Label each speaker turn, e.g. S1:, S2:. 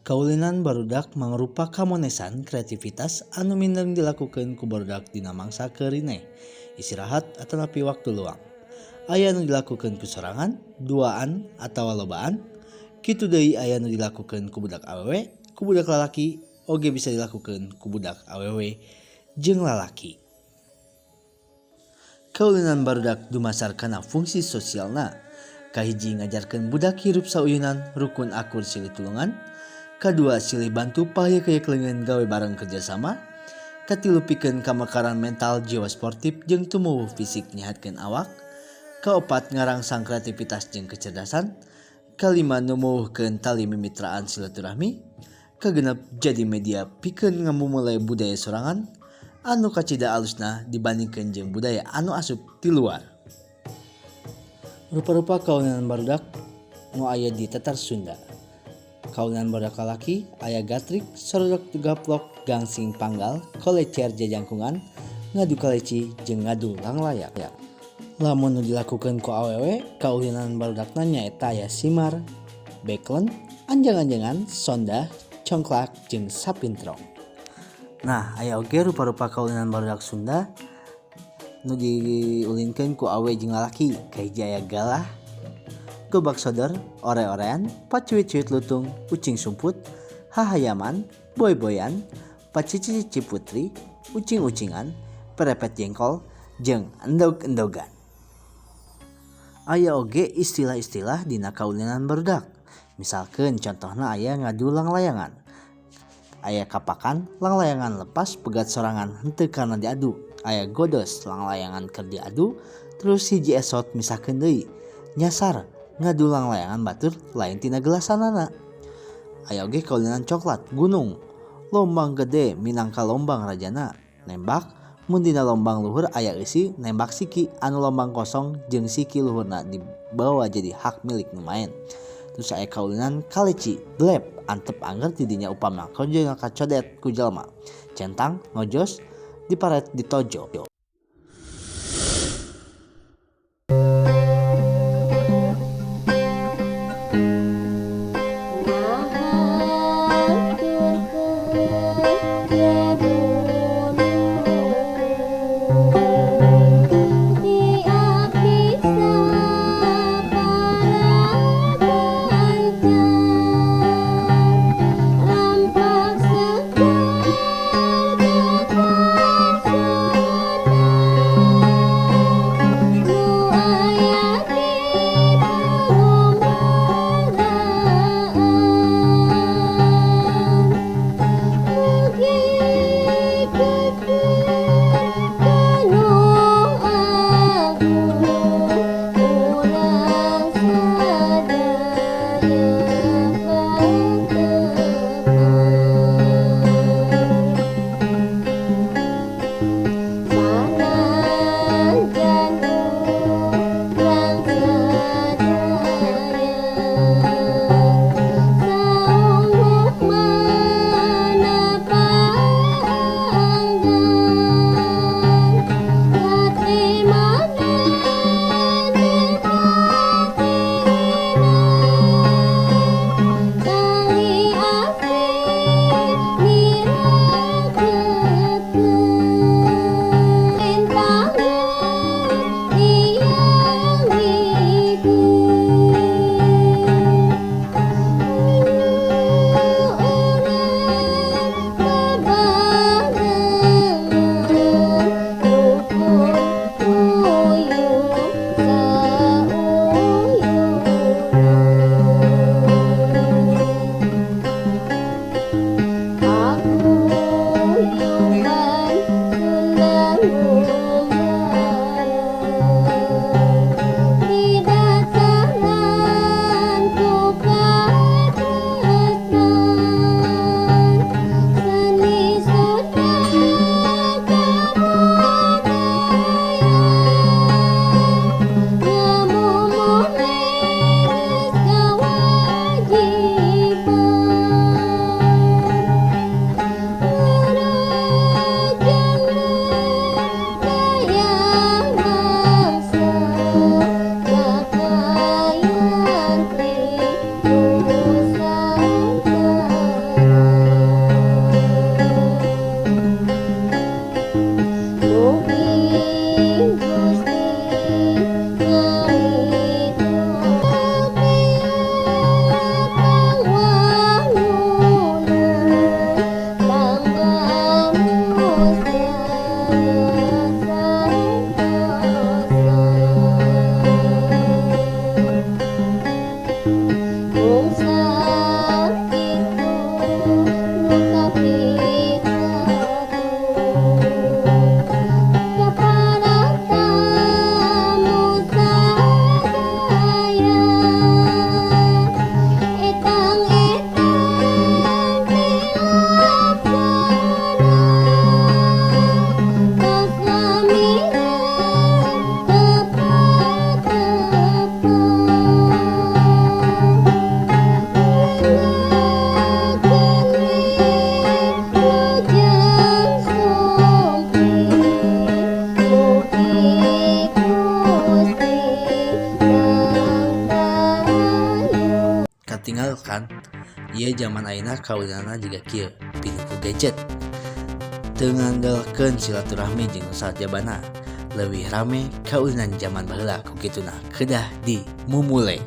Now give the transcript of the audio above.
S1: Kaulinan barudak mangrupa kamonesan kreativitas anu mindeng dilakukeun ku barudak dina mangsa keurineh, istirahat atanapi waktu luang. Aya nu dilakukeun ku sorangan, duaan atawa lobaan. Kitu deui aya nu dilakukeun ku budak awewe, ku budak lalaki, oge bisa dilakukeun ku budak awewe jeung lalaki. Kaulinan barudak dumasar kana fungsi sosialna. Kahiji ngajarkeun budak hirup sauyunan, rukun akur silih tulungan. Kadua silih bantu paheuyeuk leungeun gawe bareng kerjasama. Katilu pikeun kamekaran mental jiwa sportif jeung tumuwuh fisik nyehatkeun awak. Kaopat ngarangsang kreativitas jeung kecerdasan. Kalima numuwuhkeun tali mimitraan silaturahmi. Kagenep jadi media pikeun ngamumule budaya sorangan anu kacida alusna dibandingkeun jeung budaya anu asup ti luar. Rupa-rupa kaulinan barudak nu aya di Tatar Sunda. Kaulinan barudak lalaki aya gatrik, sorodok gaplok, gangsing panggal, kolecer jajangkungan, ngadu kaleci jeung ngadu langlayang. Lamun nu dilakukeun ku awewe, kaulinan barudakna nyaeta aya simar, beklen, anjang-anjangan, sondah, congklak jeung sapintrong. Nah, aya oge rupa-rupa kaulinan barudak Sunda nu diulinkeun ku awe jeung lalaki. Kahiji aya galah, gobak sodor, ore-orean, pacuit-cuit lutung, ucing sumput, hahayaman, boy-boyan, pacici-cici putri, ucing-ucingan, perepet jengkol, jeung endog-endogan. Aya oge istilah-istilah dina kaulinan barudak. Misalkeun contohna aya ngadu langlayangan. Aya kapakan, langlayangan lepas pegat sorangan henteu karena diadu. Aya godos, langlayangan keur diadu, terus hiji esot misahkeun deui. Nyasar, ngadu langlayangan batur lain tina gelasanana. Aya oge kaulinan coklat, gunung, lombang gede minangka lombang rajana, nembak, mun dina lombang luhur aya eusi nembak siki anu lombang kosong jeung siki luhurna dibawa jadi hak milik nu maen. Terus aya kaulinan kaleci, blep, antep angger ti dinya upama konjo kacodet ku jalma. Centang, ngojos, diparet ditojo. Katingal kan ieu jaman ayeuna kaulinanna jiga kieu pinuh ku gadget. Teu nganggalkeun silaturahmi jeung nu sajabana. Leuwih rame kaulinan jaman baheula ku kituna kedah di mumule.